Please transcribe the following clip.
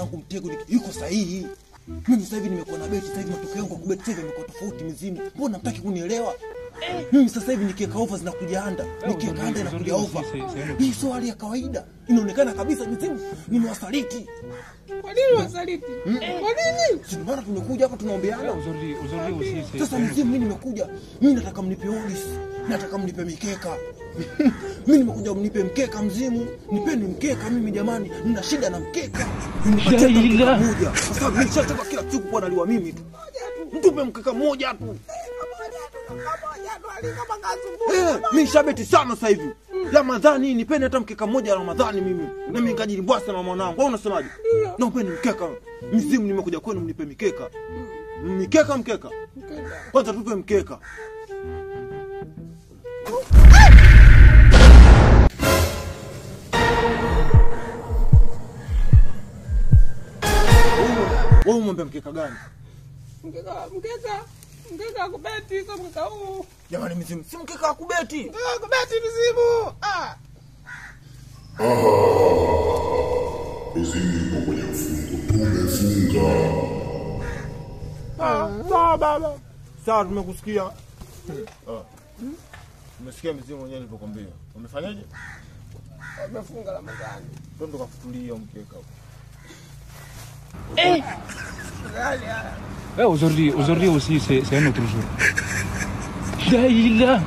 mwanangu Mtego yuko sahihi. Mimi sasa hivi nimekuwa na beti, sasa hivi matokeo yangu kwa kubeti sasa hivi yamekuwa tofauti mizimu. Mbona mtaki kunielewa? Mimi sasa hivi nikiweka over zinakuja anda, nikiweka anda inakuja over. Hii sio hali ya kawaida. Inaonekana kabisa mizimu nimewasaliti. Kwa nini wasaliti? Kwa nini? Si maana tumekuja hapa tunaombeana. Sasa mizimu mimi nimekuja, mimi nataka mnipe odds, nataka mnipe mikeka. Mimi nimekuja mnipe mkeka mzimu, nipeni mkeka mimi jamani, nina shida na mkeka. Nipatie mkeka mmoja. Kwa sababu mimi nishachoka kila siku kwa naliwa mimi tu. Mtupe mkeka mmoja tu. Mimi shabeti sana sasa hivi. Ramadhani nipeni hata mkeka mmoja Ramadhani mimi. Na mimi nikajilimbwasa na mwanangu. Wewe unasemaje? Na upeni mkeka. Mzimu nimekuja kwenu mnipe mikeka. Mikeka mkeka. Kwanza tupe mkeka. Wewe umwambia mkeka gani? Mkeka kubeti sio mkeka huu. Jamani mizimu, si mkeka wa kubeti. Mkeka kubeti mizimu. Ah. Mizimu ipo kwenye mfungo. Tumefunga. Sawa baba. Sawa tumekusikia. Umesikia mizimu mwenyewe nilipokuambia. Umefanyaje? Umefunga Ramadhani. Twende tukafutulie mkeka huko. Ouais, aujourd'hui aussi, c'est un autre jour. Là, il a.